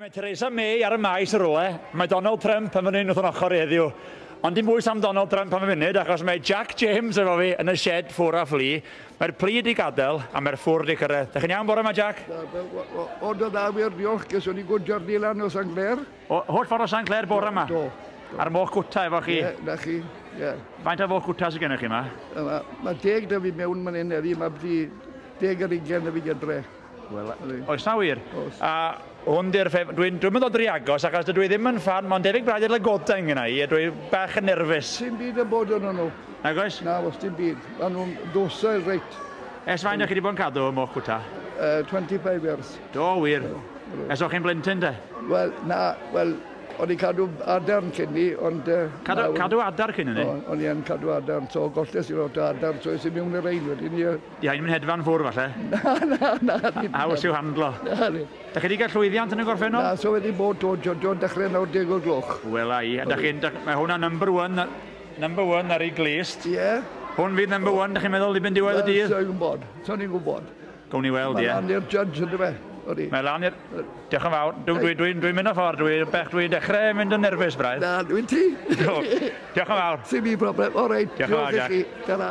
Mae Theresa May ar y maes yn rhywle, mae Donald Trump yn fan hyn wrth yn ochr i heddiw. Ond dim bwys am Donald Trump am y funud, achos mae Jack James efo fi yn y shed ffwr a phlu. Mae'r plu wedi gadael a mae'r ffwr wedi cyrraedd. Dych chi'n iawn bore yma, Jack? O, do dda wir, diolch. Geson ni good journey lan o St Clair. O, holl ffordd o St Clair bore yma? Do. A'r moch cwta efo chi? Ie, na chi, ie. Faint o foch cwta sydd gennych chi yma? Mae ma 10 da fi mewn man hyn heddi, mae byti 10 ar 20 da fi gydre. Wel, oes na wir? Oes. A hwn di'r ffef... Dwi'n dwi mynd o dri agos, achos dydw i ddim yn ffan, mae'n debyg braidd i'r lygoden gyna i, a dwi bach yn nerfus. Dim byd yn bod yn nhw. Nag oes? Na, os dim byd. Maen nhw'n docile reit. Ers faint o'ch chi wedi bod yn cadw y moch cwta? 25 years. Do, wir. Ers o'ch chi'n blentyn, de? Wel, na, wel, o'n i'n cadw adarn cyn ni, ond... Cadw, cadw adar cyn hynny? O'n i yn cadw adarn, so golles i lot o adarn, so es i mewn i'r ein wedyn. Ie. Di hain mynd hedfan ffwr, falle? Na, na, na. Haws i'w handlo. Na, ni. Da chi wedi cael llwyddiant yn y gorffennol? Na, so wedi bod to, John dechrau nawr 10 o'r gloch. Wela i. Da chi'n... Mae hwnna number one ar ei glist. Ie. Yeah. Hwn fydd number one, da chi'n meddwl, i diwedd y dydd? So'n gwybod, so'n i'n gwybod. Gawn ni weld, ie. Mae lan i'r judge ynddo fe. Odi. Mae lan i'r... Diolch yn fawr. Dwi'n dwi, dwi, dwi mynd o ffordd. Dwi'n bech, dwi'n dechrau mynd yn nerfus braidd. Na, dwi'n ti. Diolch yn fawr. Sim i problem. All right. Diolch yn fawr, Diolch i chi. Ta-ra.